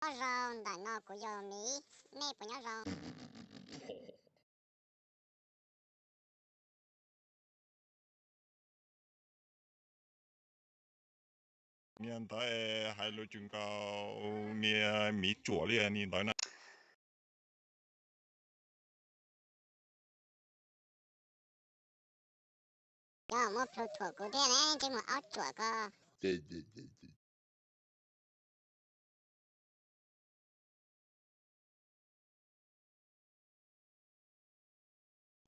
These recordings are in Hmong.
Nyob zoo, ntawm no kuv yog Miv, nej puas nyob zoo? Niag ntawd hais lus tsis nkaus niag Miv ruam li niag ntawd na. Yog muaj plhu thuam kuv thiab ne, ntsej muag aub tsuam ko.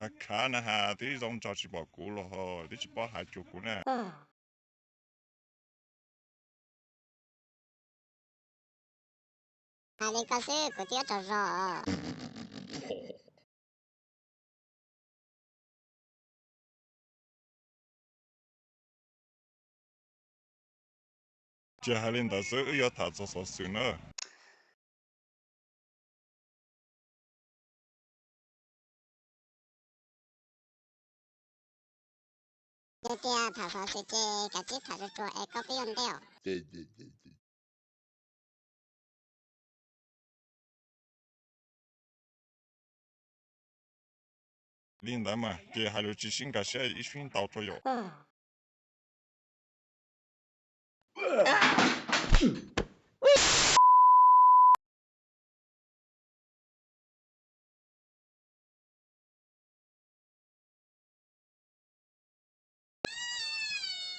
Khav khav na has, twb zoo nraug tsis pom kuv los ho twb tsis paub hais cuag kuv na. Hais li ko xwb kuv twb yuav tsaug zog. Tsis hais li ntawd xwb, wb yuav tham txog xov xwm na. Yog tias tham xov xwm ces kav tsij tham tsuag tsuag es koj peb yuav ntej os. Li ntawd mas ces hais lus tsis sib nkag siab ib sib ntaus rau yom.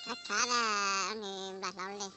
Khav khav na, nws nplam hlau li.